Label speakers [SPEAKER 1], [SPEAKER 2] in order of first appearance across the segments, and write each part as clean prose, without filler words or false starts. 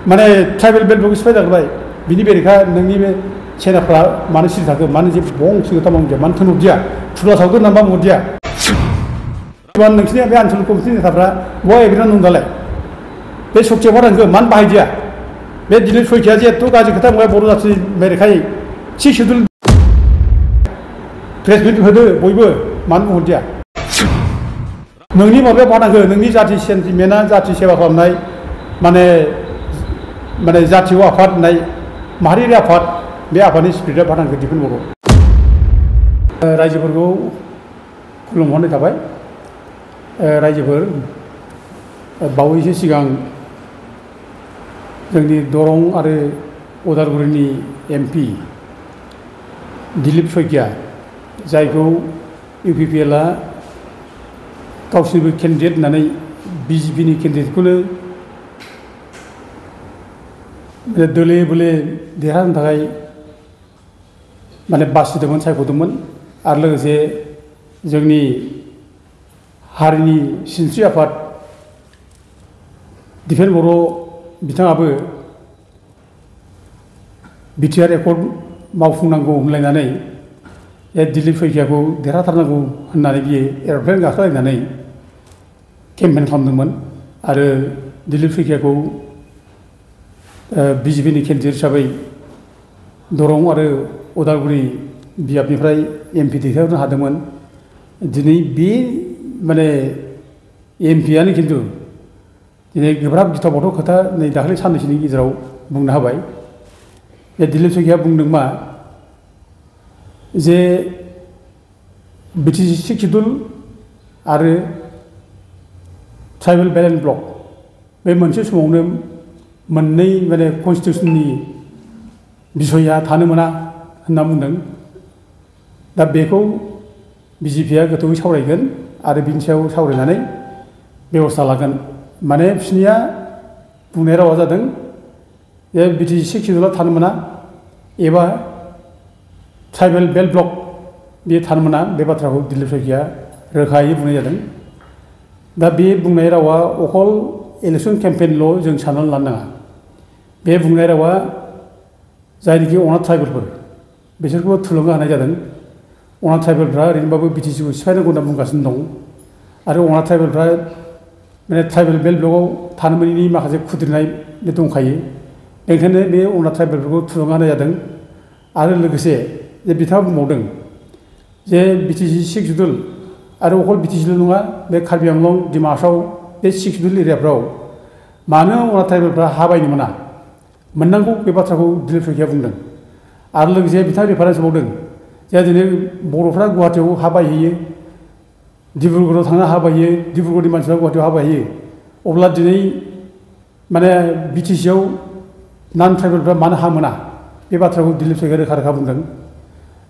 [SPEAKER 1] माने ट्राइबेल बेल्टखौ सिफाय जाबाय बिनि बेरेखा नोंनि बे सेनाफ्रा मानो सिरि थाखो मानो जे बं सिगोथा मावदिया मानो थोनहरदिया थुला सावदो नामा मरदिया नोंसिनि बे आनसलिक कमिटिनि नेताफ्रा बहा एग्रिमेन्ट दं दालाय बे सक्तिया बहा थांखो मानो बाहायदिया बे दिलीप सयखिया जे एथ' गाज्रि खोथा बुंबाय बर' जाथिनि बेरेखायै थि सिडुल प्रेस मिट होदो बयबो मानो बुंहरदिया नोंनि माबाया बहा थांखो नोंनि जाथि सेन्टिमेन्टआ जाथि सेवा खालामनाय माने जातीय आफाद होननाय माहारियारि आफाद बे आफादनि स्पिरिटआ बहा थांखो दिपेन बर' रायजोफोरखौ खुलुमहरनाय थाबाय रायजोफोर बावैसो सिगां जोंनि दरं आरो उदालगुरिनि एमपि दिलीप सयखिया जायखौ इउपिपिएलआ गावसोरनिबो केन्डिडेट होननानै बिजेपिनि केन्डिडेटखौनो दोले बोले देरहानो थाखाय माने बासिदोंमोन सायख'दोंमोन आरो लोगोसे जोंनि हारिनि सिनस्रि आफाद दिपेन बर' बिथाङाबो बिटिआर एकर्ड मावफुंनांगौ होनलायनानै दिलीप सयखियाखौ देरहाथारनांगौ होननानै बियो एर'प्लेन गाखोलायनानै केम्पेन खालामदोंमोन आरो दिलीप सयखियाखौ बिजेपिनि केन्डिडेट हिसाबै दरं आरो उदालगुरि बियाबनिफ्राय एमपि दैथायहरनो हादोंमोन दिनै बे माने एमपिआनो खिन्थु दिनै गोब्राब गिथाव बाथाव खोथा नै दाखालि साननैसोनि गेजेराव बुंनो हाबाय बे दिलीप सयखिया बुंदों मा जे बिटिसि 6 सिडुल आरो ट्राइबेल बेलेन्स ब्लक बे मोनसे समावनो मोननै माने कन्स्टिटिउसननि बिसया थानो मोना होनना बुंदों दा बेखौ बिजेपिआ गोथौयै सावरायगोन आरो बिनि सायाव सावरायनानै बेबस्था लागोन माने बिसोरनिया बुंनाय रावा जादों जे बिटिसि 6 सिडुला थानो मोना एबा ट्राइबेल बेल्ट ब्लक बे थानो मोना बे बाथ्राखौ दिलीप सयखिया रोखायै बुंनाय जादों दा बे बुंनाय रावा अकल इलेक्सन केम्पेइनल' जों साननानै लानो नाङा बे बुंनाय रावा जायनोखि अनाथ ट्राइबेलफोर बिसोरखौबो थुलुंगा होनाय जादों अनाथ ट्राइबेलफ्रा ओरैनोबाबो बिटिसिखौ सिफायनांगौ होनना बुंगासिनो दं आरो अनाथ ट्राइबेलफ्रा माने ट्राइबेल बेल्ट ब्लकआव थानो मोनैनि माखासे खुद्रिनाय बे दंखायो बेनिखायनो बे अनाथ ट्राइबेलफोरखौ थुलुंगा होनाय जादों आरो लोगोसे जे बिथाङा बुंबावदों जे बिटिसि 6 सिडुल आरो अकल बिटिसिल' नङा बे कार्बि आंलं डिमा हासाव बे 6 सिडुल एरियाफ्राव मानो अनाथ ट्राइबेलफ्रा हा बायनो मोना मोननांगौ बे बाथ्राखौ दिलीप सयखिया बुंदों आरो लोगोसे बिथाङा रेफारेन्स बावदों जे दिनै बर'फ्रा गुवाहाटियाव हा बायहैयो डिब्रुगड़आव थांना हा बायहैयो डिब्रुगड़नि मानसिफ्रा गुवाहाटियाव हा बायहैयो अब्ला दिनै माने बिटिसिआव नन ट्राइबेलफ्रा मानो हा मोना बे बाथ्राखौ दिलीप सयखिया रोखा रोखा बुंदों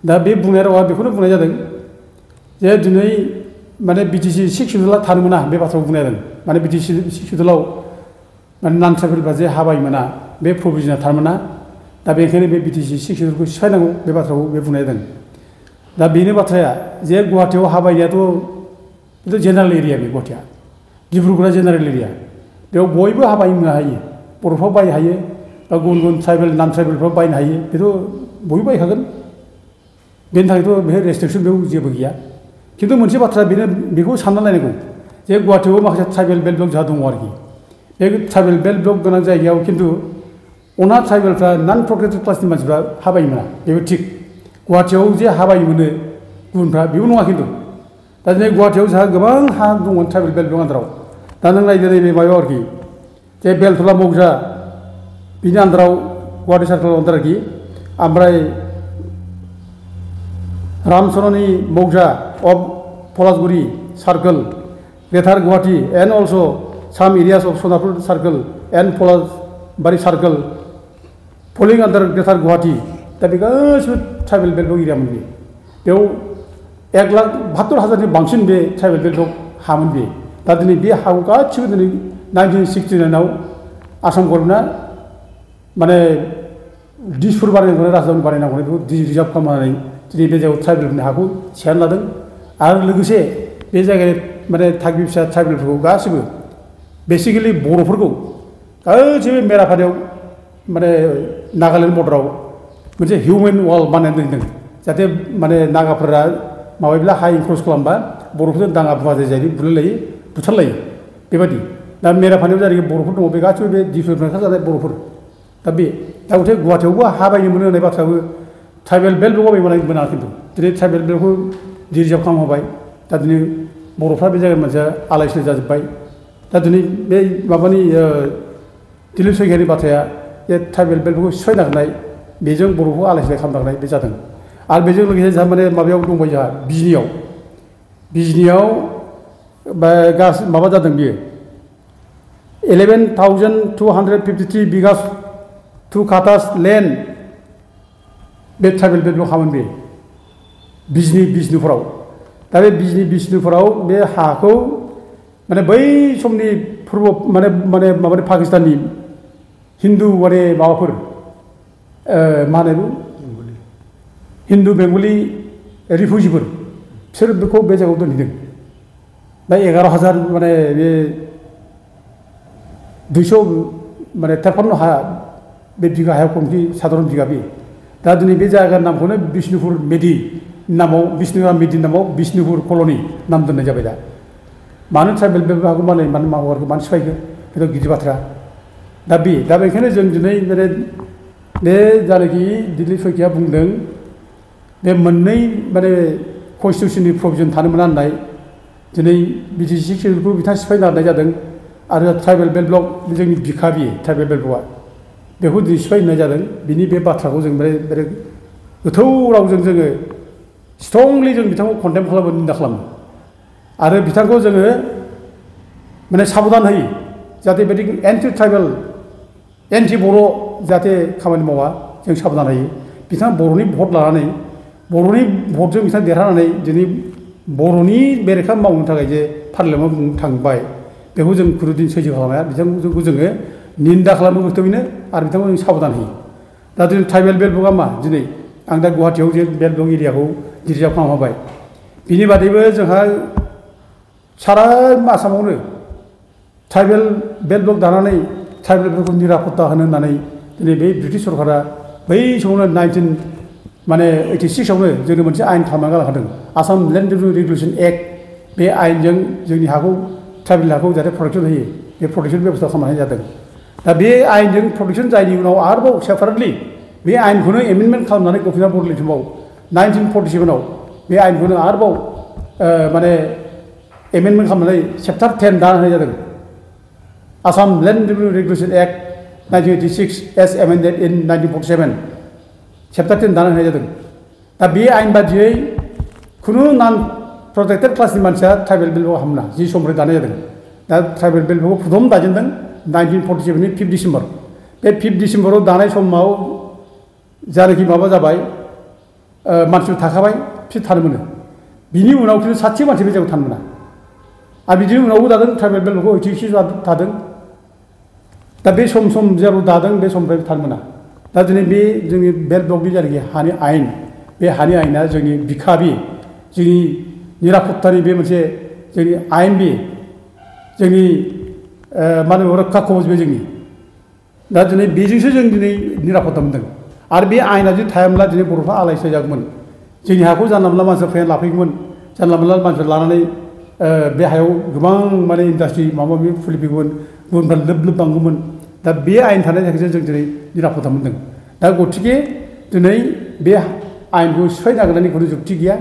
[SPEAKER 1] दा बे बुंनाय रावा बेखौनो बुंनाय जादों जे दिनै माने बिटिसि 6 सिडुला थानो मोना बे बाथ्राखौ बुंनाय जादों माने बिटिसि 6 सिडुलाव माने नन ट्राइबेलफ्रा जे हा बायनो मोना बे प्रभिजना थानो मोना दा बेनिखायनो बे बिटिसि 6 सिडुलखौ सिफायनांगौ बे बाथ्राखौ बे बुंनाय जादों दा बेनो बाथ्राया जे गुवाहाटियाव हा बायनायाथ' जेनेरेल एरिया बे गुवाहाटिया डिब्रुगड़आ जेनेरेल एरिया बेयाव बयबो हा बायनो हायो बर'फ्रा बायनो हायो बा गुबुन गुबुन ट्राइबेल नन ट्राइबेलफ्रा बायनो हायो बेथ' बयबो बायखागोन बेनि थाखायथ' बेहाय रेस्ट्रिक्सन बेयाव जेबो गैया खिन्थु मोनसे बाथ्रा बेनो बेखौ सानना नायनांगौ जे गुवाहाटियावबो माखासे ट्राइबेल बेल्ट ब्लक जोंहा दङ आरोखि बे ट्राइबेल बेल्ट ब्लक गोनां जायगायाव खिन्थु अनाथ ट्राइबेलफ्रा नन प्रटेक्टेड क्लासनि मानसिफ्रा हा बायनो मोना बेबो थिग गुवाहाटियाव जे हा बायनो मोनो गुबुनफ्रा बेबो नङा खिन्थु दा दिनै गुवाहाटियाव जोंहा गोबां हा दंमोन ट्राइबेल बेल्ट ब्लक आन्दाराव दा नों नायदो नैबे माबायाव आरोखि जे बेलथला मौजा बिनि आन्दाराव गुवाहाटि सार्कोल आन्दार आरोखि ओमफ्राय Ramcharani mouza of Palasguri circle greater Guwahati and also' some areas of Sonapur circle and Palasbari circle falling under greater Guwahati दा बे गासिबो ट्राइबेल बेल्ट ब्लक एरियामोन बेयाव 1,72,000 बांसिन बे ट्राइबेल बेल्ट ब्लक हामोन बे दा दिनै बे हाखौ गासिबो दिनै 1969आव आसाम गभर्नमेन्टआ माने दिसपुर बानायनांगौ राजधानि बानायनांगौ बेखौ रिजार्भ खालामनानै दिनै बे जायगायाव ट्राइबेलफोरनि हाखौ सेयानो लादों आरो लोगोसे बे जायगानि माने थागिबि फिसा ट्राइबेलफोरखौ गासिबो बेसिकेलि बर'फोरखौ जे मेरापानियाव माने नागालेण्ड बर्डाराव मोनसे हिउमेन वाल बानायना दोनदों जाहाथे माने नागाफोरा माबायोब्ला हाइ क्रस खालामबा बर'फोरजों दाङा बुङा जायो बुलायलायो बुथारलायो बेबायदि दा मेरापानियाव जायनाखि बर'फोर दङ बे गासिबो बे दिपनिफ्राय जानाय बर'फोर दा गथे गुवाहाटियावबो हा बायनो मोनो होननाय बाथ्राबो ट्राइबेल बेल्टआव बायनो मोना खिन्थु दिनै ट्राइबेल बेल्टखौ रिजार्भ खालामहोबाय दा दिनै बर'फ्रा बे जायगानि मानसिया आलाय सिलाय जाजोब्बाय दा दिनै बे माबानि दिलीप सैखियानि बाथ्राया जे ट्राइबेल बेल्टखौ सिफाय नागिरनाय बेजों बर'खौ आलाय सिलाय खालामनांनाय बे जादों आरो बेजों लोगोसे जोंहा माने माबायाव दंबाय जोंहा बिजनियाव माबा जादों बियो 11,253 बिगास 2 काटास लेन्ड बे ट्राइबेल बेल्टआव हामोन बे बिजनिफोराव दा बे बिजनिफोराव बे हाखौ माने बै समनि पूर्व माने पाकिस्ताननि हिन्दु माने माबाफोर मा होनो हिन्दु बेंगलि रिफिउजिफोर बिसोर बेखौ बे जायगायाव दोनहैदों दा 11,000 माने बे 200 माने 53 हा बे बिघा हायाव खमथि साधारन बिघा बे दा दिनै बे जायगानि नामखौनो बिष्णुपुर मेदि नामाव बिष्णुपुर कल'नि नाम दोननाय जाबाय दा मानो ट्राइबेल बेल्टखौ मानो मावो मानो सिफायखो बेथ' गिदिर बाथ्रा दा बेखायनो जों दिनै बे जायनाखि दिलीप सैखिया बुंदों बे मोननै माने कन्स्टिटिउसननि प्रभिजन थानो मोना होननाय दिनै बिटिसि सिडिउलखौ बिथाङा सिफायना होनाय जादों आरो ट्राइबेल बेल्ट ब्लक जोंनि बिखा बियो ट्राइबेल बेल्ट ब्लकआ बेखौ दिनै सिफाय होनाय जादों बिनि बे बाथ्राखौ जों बिराद गोथौ रावजों जोङो स्ट्रंलि जों बिथांखौ कन्डेम खालामो निन्दा खालामो आरो बिथांखौ जोङो माने साबधान होयो जाहाथे बिदि एन्टि ट्राइबेल एन्टि बर' जाहाथे खामानि मावा जों साबधान होयो बिथाङा बर'नि भट लानानै बर'नि भटजों बिथाङा देरहानानै दिनै बर'नि बेरेखा मावनो थाखाय जे पार्लियामेन्टआव थांबाय बेखौ जों खुनुदिन सैज्य खालामनाया बिथांखौ जोङो निन्दा खालामो गोथौयैनो आरो बिथांखौ जों साबधान होयो दा दिनै ट्राइबेल बेल्ट ब्लकआ मा दिनै आं दा गुवाहाटियाव जे बेल्ट ब्लक एरियाखौ रिजार्भ खालामहोबाय बिनि बादैबो जोंहा सारा आसामावनो ट्राइबेल बेल्ट ब्लक दानानै ट्राइबेल बेल्टखौ निरापत्ता होनो होननानै दिनै बे ब्रिटिश सरकारा बै समावनो 1986आवनो जोंनो मोनसे आयेन खालामना गालांखादों आसाम लेन्ड रेगुलेसन एक्ट बे आयेनजों जोंनि हाखौ ट्राइबेल हाखौ जाहाथे प्रटेक्सन होयो बे प्रटेक्सन बेबस्था खालामनाय जादों दा बे आयेनजों प्रटेक्सन जायनि उनाव आरोबाव सेपारेटलि बे आयेनखौनो एमेन्डमेन्ट खालामनानै गभर्नमेन्टआ बर'लें समाव 1947आव बे आयेनखौनो आरोबाव माने एमेन्डमेन्ट खालामनानै चेप्टार 10 दाना होनाय जादों Assam land regulation act 1986 as amended in 1947 chapter 10 दाना होनाय जादों दा बे आयेन बादियै खुनु नन प्रटेक्टेड क्लासनि मानसिया ट्राइबेल बेल्टआव हाबना जि समनिफ्राय दानाय जादों दा ट्राइबेल बेल्टखौ प्रथम दाजेनदों 1947 नि 5 डिसेम्बर बे 5 डिसेम्बराव दानाय समाव जायनाखि माबा जाबाय मानसिफोर थाखाबाय बिसोर थानो मोनो बिनि उनाव खिन्थु 60 मानसि बे जायगायाव थानो मोना आरो बिदिनि उनावबो दादों ट्राइबेल बेल्टखौ 86 दादों दा बे सम जेराव दादों बे समनिफ्राय थानो मोना दा दिनै बे जोंनि बेल्ट ब्लकनि जायनाखि हानि आयेन बे हानि आयेना जोंनि बिखा बे जोंनि निरापत्तानि बे मोनसे जोंनि आयेन बे जोंनि मा होनो रक्षा कवच बे जोंनि दा दिनै बेजोंसो जों दिनै निरापत्ता मोनदों आरो बे आयेना जुदि थायामोनब्ला दिनै बर'फ्रा आलाय सिलाय जागौमोन जोंनि हाखौ जानला मोनला मानसिफ्रा फैनानै लाफैगौमोन जानला मोनला मानसिफोर लानानै बे हायाव गोबां माने इन्डास्ट्रि माबा माबि खुलिफैगौमोन गुबुनफ्रा लोब बांगौमोन दा बे आयेन थानायनि थाखायसो जों दिनै निरापत्ता मोनदों दा गथिखे दिनै बे आयेनखौ सिफाय नागिरनायनि खुनु जुक्ति गैया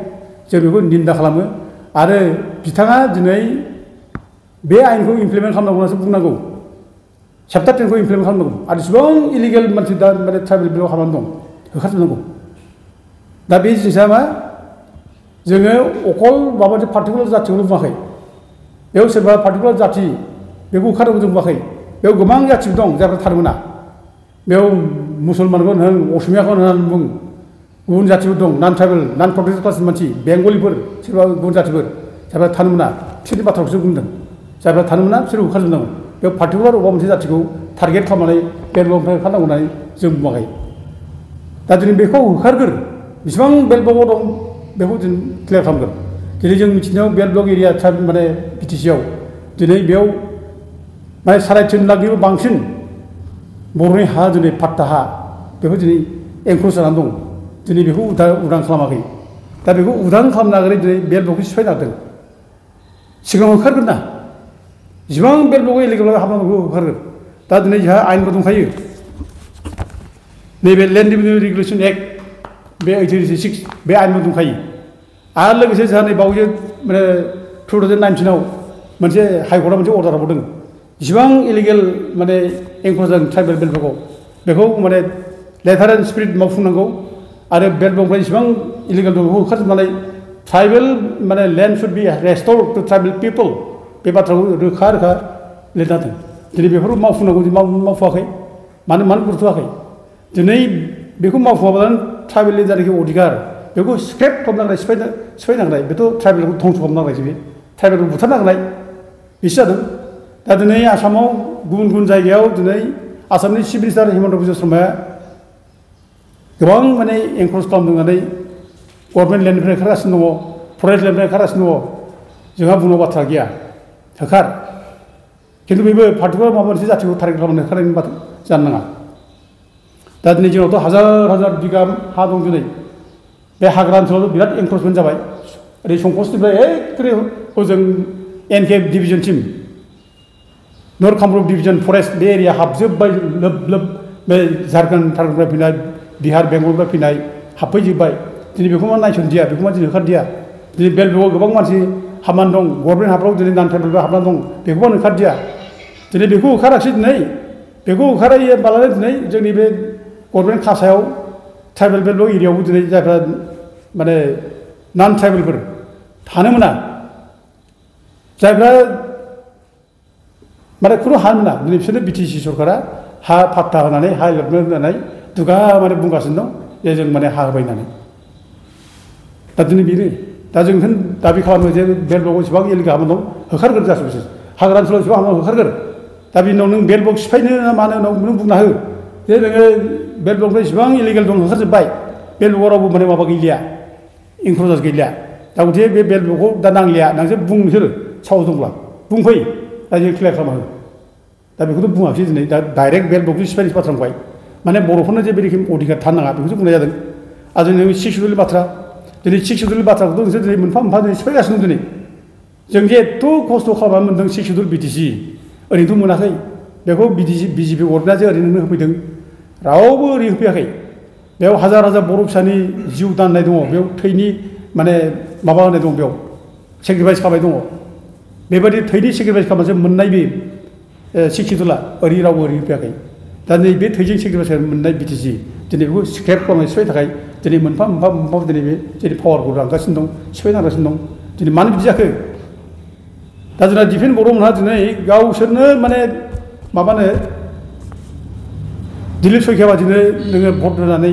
[SPEAKER 1] जों बेखौ निन्दा खालामो आरो बिथाङा दिनै बे आयेनखौ इमप्लिमेन्ट खालामनांगौ होननासो बुंनांगौ चेप्टार 10खौ इमप्लिमेन्ट खालामनांगौ आरो जेसेबां इलिगेल मानसि दा माने ट्राइबेल बेल्टआव हाबनानै दं होखारजोबनांगौ दा बे जिनिसा मा जोङो अकल माबा मोनसे पार्टिकुलार जाथिखौल' बुङाखै बेयाव सोरबा पार्टिकुलार जाथि बेखौ होखारनांगौ जों बुङाखै बेयाव गोबां जाथिफोर दं जायफ्रा थानो मोना बेयाव मुसलमानखौनो होन असमियाखौनो होन बुं गुबुन जाथिफोर दं नन ट्राइबेल नन प्रटेक्टेड क्लासनि मानसि बेंगलिफोर सोरबा गुबुन जाथिफोर जायफ्रा थानो मोना बिसोरनि बाथ्राखौसो बुंदों जायफ्रा थानो मोना बिसोर होखारजोबनांगौ बेयाव पार्टिकुलार अबेबा मोनसे जाथिखौ टारगेट खालामनानै बेल्ट ब्लकनिफ्राय होखारनांगौ होननानै जों बुङाखै दा दिनै बेखौ होखारगोन बेसेबां बेल्ट ब्लकआव दं बेखौ जों क्लियार खालामगोन दिनै जों मिथिनायाव बेल्ट ब्लक एरिया माने बिटिसिआव दिनै बेयाव माने 3.5 लाखनिबो बांसिन बर'नि हा दिनै पाट्टा हा बेखौ दिनै एनक्ल'ज जानानै दं दिनै बेखौ उदां खालामाखै दा बेखौ उदां खालामनो नागिरै दिनै बेल ब्लकखौ सिफायनो नागिरदों सिगाङाव होखारगोन ना जेसेबां बेल ब्लकआव इलिगेल हाबनांगौ होखारगोन दा दिनै जोंहा आयेनबो दंखायो नैबे लेन्ड रेभिनिउ रेगुलेसन एक्ट बे 1886 बे आयेनबो दंखायो आरो लोगोसे जोंहा नै बावैसो माने 2019 आव मोनसे हाइकर्टआ मोनसे अर्डार हरदों जेसेबां इलिगेल माने एनक्ल'ज जादों ट्राइबेल बेल ब्लकआव बेखौ माने लेटार एन्ड स्पिरिट मावफुंनांगौ आरो बेल ब्लकनिफ्राय जेसेबां इलिगेल दं बेखौ होखारजोबनानै ट्राइबेल माने land should be restored to tribal people बे बाथ्राखौ रोखा रोखा लिरना होदों दिनै बेफोरखौ मावफुंनांगौ मावफुङाखै मानो गुरुत्व होआखै दिनै बेखौ मावफुङाब्लानो ट्राइबेलनि जायनाखि अधिकार बेखौ स्क्रेप खालामनांनाय सिफायनांनाय बेथ' ट्राइबेलखौ धंस खालामनांनायसो बे ट्राइबेलखौ बुथारनांनाय बेसो जादों दा दिनै आसामाव गुबुन जायगायाव दिनै आसामनि चिफ मिनिस्टार हिमन्त बिश्व शर्माया गोबां माने एनक्ल'ज खालामदों होननानै गभर्नमेन्ट लेन्डनिफ्राय ओंखारगासिनो दङ फरेस्ट लेन्डनिफ्राय ओंखारगासिनो दङ जोंहा बुंनांगौ बाथ्रा गैया होखार खिन्थु बेबो पार्टिकुलार माबा मोनसे जाथिखौ टारगेट खालामनो होखारनायनि बाथ्रा जानो नाङा दा दिनै जोंनावथ' हाजार बिगा हा दं दिनै बे हाग्रा ओनसोलाव बिराद एनक्ल'जमेन्ट जाबाय ओरै संकसनिफ्राय एखेबारे हजों एनके डिभिजनसिम नर्थ कामरुप डिभिजन फरेस्ट बे एरिया हाबजोब्बाय लोब बे झारखन्डनिफ्राय फैनाय बिहार बेंगलनिफ्राय फैनाय हाबफैजोब्बाय दिनै बेखौ मा नायसनदिया बेखौ मा दिनै होखारदिया दिनै बेल ब्लकआव गोबां मानसि हाबनानै दं गभर्नमेन्ट हाफ्राव दिनै नान ट्राइबेलफ्रा हाबनानै दं बेखौबो होखारदिया दिनै बेखौ होखाराखिसै दिनै बेखौ होखारायोबालाय दिनै जोंनि बे गभर्नमेन्ट कासायाव ट्राइबेल बेल ब्लक एरियायावबो दिनै जायफ्रा माने नान ट्राइबेलफोर थानो मोना जायफ्रा माने खुनु हा मोना दिनै बिसोरनो बिटिसि सरकारा हा पाट्टा होनानै हा एलटमेन्ट होनानै दुगा माने बुंगासिनो दं जे जों माने हा होबाय होननानै दा दिनै बेनो दा जों दाबि खालामो जे बेल ब्लकआव जेसेबां इलिगेल हाबना दं होखारगोन गासिबो हाग्रा ओनसोलाव जेसेबां हाबना होखारगोन दा बिनि उनाव नों बेल ब्लक सिफायनो ना मानो उनाव नों बुंना हो जे नोङो बेल ब्लकनिफ्राय जेसेबां इलिगेल दं होखारजोब्बाय बेल ब्लकआव रावबो माने माबा गैलिया इनक्ल'जार्स गैलिया दा गथिखे बे बेल ब्लकखौ दा नांलिया नोंसोर बुं नोंसोरो साहस दंब्ला बुंफै दा जों क्लियार खालामना हो दा बेखौथ' बुङाखिसै दिनै दा डाइरेक्ट बेल ब्लकनि सिफायनायनि बाथ्रा बुंबाय माने बर'फोरनो जे बे रोखोम अधिकार थानो नाङा बेखौसो बुंनाय जादों आरो जों 6 सिडुलनि बाथ्रा दिनै 6 सिडुलनि बाथ्राखौथ' नोंसोर दिनै मोनफा दिनै सिफायगासिनो दं दिनै जों जे एथ' खस्थ' खालामनानै मोन्दों 6 सिडुल बिटिसि ओरैनोथ' मोनाखै बेखौ बिजेपि गभर्नमेन्टआ जे ओरैनो होफैदों रावबो ओरै होफैयाखै बेयाव हाजार बर' फिसानि जिउ दाननाय दङ बेयाव थैनि माने माबा होनाय दं बेयाव सेक्रिफाइस खालामनाय दङ बेबायदि थैनि सेक्रिफाइस खालामनासो मोननाय बे 6 सिडुला ओरै रावबो ओरै होफैयाखै दा नैबे थैजों सेक्रिफाइस मोननाय बिटिसि दिनै बेखौ स्क्रेप खालामनाय सिफायनो थाखाय दिनै मोनफा दिनै बे जेरै पावारखौ लांगासिनो दं सिफायनांगासिनो दं दिनै मानो बिदि जाखो दा जोंना दिफेन बर'मोनहा दिनै गावसोरनो माने माबानो दिलीप सयखिया बादिनो नोङो भट होनानै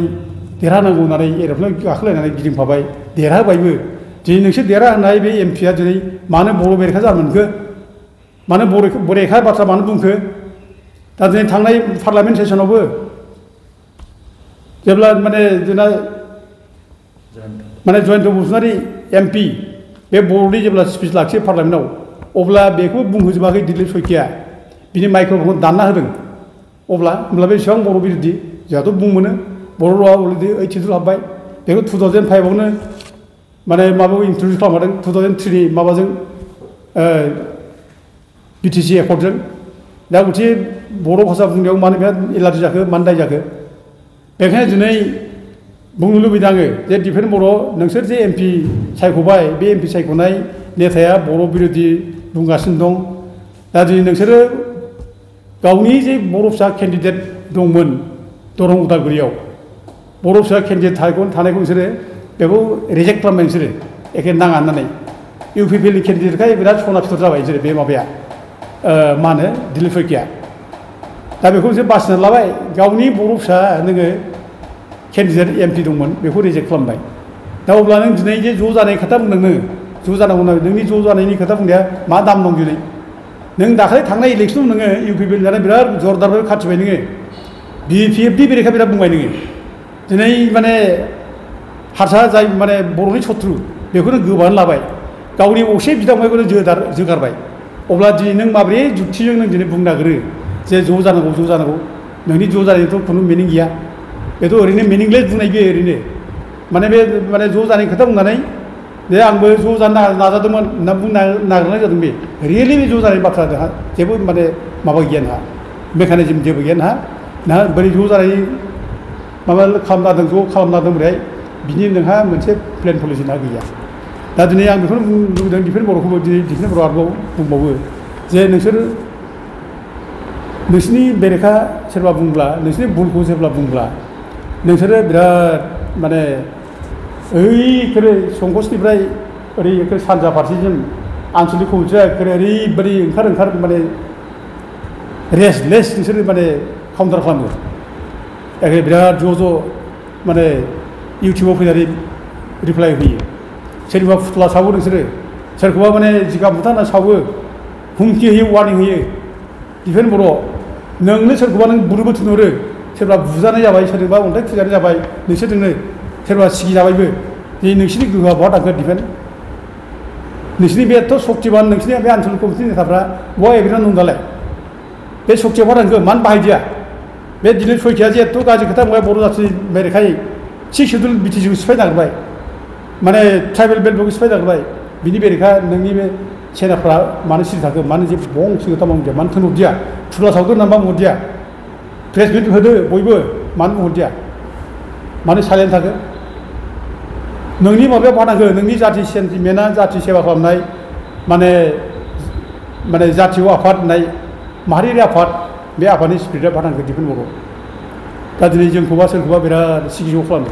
[SPEAKER 1] देरहानांगौ होननानै एर'प्लेन गाखोलायनानै गिदिंफाबाय देरहाबायबो दिनै नोंसोर देरहा होनाय बे एमपिआ दिनै मानो बर' बेरेखा जानो मोनखो मानो बरेखा बाथ्रा मानो बुंखो दा दिनै थांनाय पार्लामेन्ट सेसनावबो जेब्ला माने जोंना माने जयन्त बसुमतारी एमपि बे बर'नि जेब्ला स्पिच लाखियो पार्लामेन्टआव अब्ला बेखौ बुंहोजोबाखै दिलीप सयखिया बिनि माइक्र'फनखौ दानना होदों होमब्ला बे बेसेबां बर' बिरोधि जोंहाथ' बुंमोनो बर' रावा अलरेडि 8 सिडुल हाबबाय बेखौ 2005आवनो माने माबायाव इन्ट्रडिउस खालामदों 2003नि माबाजों बिटिसि एकर्डजों दा गथिखे बर' भाषा बुंनायाव मानो बिराद एलार्जि जाखो मानो दाय जाखो बेखायनो दिनै बुंनो लुबैदों आङो जे दिफेन बर' नोंसोर जे एमपि सायख'बाय बे एमपि सायख'नाय नेताया बर' बिरोधि बुंगासिनो दं दा दिनै नोंसोरो गावनि जे बर' फिसा केन्डिडेट दंमोन दरं उदालगुरियाव बर' फिसा केन्डिडेट थानायखौ नोंसोरो बेखौ रिजेक्ट खालामबाय नोंसोरो एखे नाङा होननानै इउपिपिएलनि केन्डिडेटखाय बिराद सना फिथर जाबाय जेरै बे माबाया मा होनो दिलीप सयखिया दा बेखौ नोंसोर बासिनानै लाबाय गावनि बर' फिसा नोङो केन्डिडेट एमपि दंमोन बेखौ रिजेक्ट खालामबाय दा अब्ला नों दिनै जे ज' जानाय खोथा बुंदों नोङो ज' जानांगौ होननानै नोंनि ज' जानायनि खोथा बुंनाया मा दाम दं दिनै नों दाखालि थांनाय इलेक्सनाव नोङो इउपिपिएल जानाय बिराद जरदार खाथिबाय नोङो बिपिएफनि बेरेखा बिराद बुंबाय नोङो दिनै माने हारसा जाय माने बर'नि शत्रु बेखौनो गोबानानै लाबाय गावनि असे बिदा फंबायखौनो जोगारबाय अब्ला दिनै नों माबोरै जुक्तिजों नों दिनै बुंनो नागिरो जे ज' जानांगौ नोंनि ज' जानायनिथ' खुनु मिनिं गैया बेथ' ओरैनो मिनिंलेस बुंनाय बे ओरैनो माने बे माने ज' जानायनि खोथा बुंनानै जे आंबो ज' जानो नाजादोंमोन होनना बुंनो नागिरनाय जादों बे रियेलि बे ज' जानायनि बाथ्रा नोंहा जेबो माने माबा गैया नोंहा मेकानिजम जेबो गैया नोंहा बोरै ज' जानायनि माबा खालामना ज' खालामना दों बोरैहाय बिनि नोंहा मोनसे प्लेन पलिसि नोंहा गैया दा दिनै आं बेखौनो बुंदों डिफेन्स बर'खौबो डिफेन्स बर' आरोबाव बुंबावो जे नोंसोर नोंसिनि बेरेखा सोरबा बुंब्ला नोंसिनि भुलखौ जेब्ला बुंब्ला नोंसोरो बिराद माने ओइखोरो संकसनिफ्राय ओरै सानजा फारसेजों आनसलिक कमिटिया ओरैबायदि ओंखार माने रेस्टलेस नोंसोरो माने काउन्टार खालामो एखे बिराद ज' माने इउटिउबाव फैनानै रिप्लाइ होयो सोरबा फुथुला सावो नोंसोरो सोरखौबा माने जिगाब मुथा होना सावो हुमखि होयो वार्निं होयो डिफेन्स बर' नोंनो सोरखौबा नों बुनोबो थिनहरो सोरबा बुजानाय जाबाय सोरबा अन्थाइ खुजानाय जाबाय नोंसोरजोंनो सोरबा सिगिजाबायबो जे नोंसिनि गोहोआ बहा थांखो डिफेन्स नोंसिनि बे एथ' सक्तिबान नोंसिनि बे आनसलिक कमिटिनि नेताफ्रा बहा एभिडेन्स दं दालाय बे सक्तिया बहा थांखो मानो बाहायदिया बे दिलीप सयखिया जे एथ' गाज्रि खोथा बुंबाय बर' जाथिनि बेरेखायै सिक्स सिडुल बिटिसिखौ सिफाय नागिरबाय माने ट्राइबेल बेल्टफोरखौ सिफाय नागिरबाय बिनि बेरेखा नोंनि बे सेनाफ्रा मानो सिरि थाखो मानो जे बंसि खोथा मावदिया मानो थोनहरदिया फुथुला सावदो होनना बुंहरदिया प्रेस मिट होदो बयबो मानो बुंहरदिया मानो साइलेन्ट थाखो नोंनि माबाया बहा थांखो नोंनि जाथि सेन्टिमेन्टआ जाथि सेबा खालामनाय माने जातीय आफाद होननाय माहारियारि आफाद बे आफादनि स्पिरिटआ बहा थांखो डिफेन्स बर' दा दिनै जोंखौबा सोरखौबा बिराद सिगिज' खालामो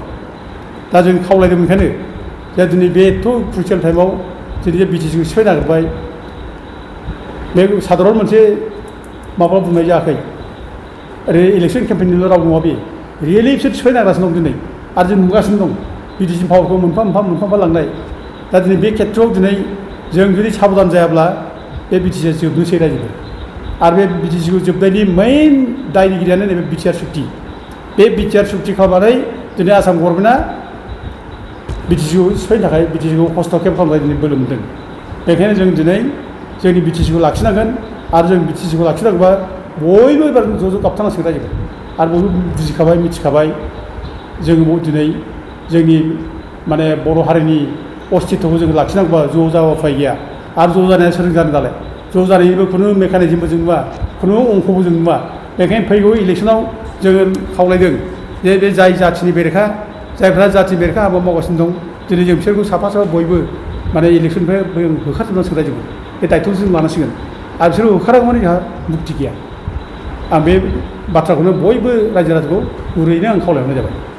[SPEAKER 1] दा जों खावलायदों ओंखायनो जे दिनै बे एथ' क्रुसियेल टाइमाव दिनै बिटिसिखौ सिफाय नागिरबाय बे साधारन मोनसे माबा बुंनाय जायाखै ओरै इलेक्सन केम्पेइननिल' राव नङा बे रियेलि बिसोर सिफाय नागिरगासिनो दं दिनै आरो जों नुगासिनो दं बिटिसि पावारखौ मोनफा लांनाय दा दिनै बे खेथ्रआव दिनै जों जुदि साबधान जायाब्ला बे बिटिसिया जोबनोसै रायजोबो आरो बे बिटिसिखौ जोबनायनि मेइन दायनिगिरियानो नैबे बिटिआर सुक्ति बे बिटिआर सुक्ति खालामनानै दिनै आसाम गभर्नमेन्टआ बिटिसिखौ सिफायनो थाखाय बिटिसिखौ हस्तक्षेप खालामनाय दिनै बोलो मोन्दों बेखायनो जों दिनै जोंनि बिटिसिखौ लाखिनांगोन आरो जों बिटिसिखौ लाखिनांगौबा बयबो एबार ज' गाबथारनांसिगोन रायजोखौ आरो बयबो बुजिखाबाय मिथिखाबाय जोङो दिनै जोंनि माने बर' हारिनि अस्तित्वखौ जों लाखिनांगौबा ज' जाबा उफाय गैया आरो ज' जानाया सोरजों जानो दालाय ज' जानायनिबो खुनु मेकानिजमबो जों नुवा खुनु अंखबो जों नुवा बेखायनो फैगौ इलेक्सनाव जोङो खावलायदों जे बे जाय जाथिनि बेरेखा जायफ्रा जाथि बेरेखा हाबा मावगासिनो दं दिनै जों बिसोरखौ साफा बयबो माने इलेक्सननिफ्राय होखारजोबनांसिगोन रायजोखौ बे दायथ'खौ जों लानांसिगोन आरो बिसोरो होखारागौ माने जोंहा मुक्ति गैया आं बे बाथ्राखौनो बयबो रायजो राजाखौ गुरैनो आं खावलायहरनाय जाबाय।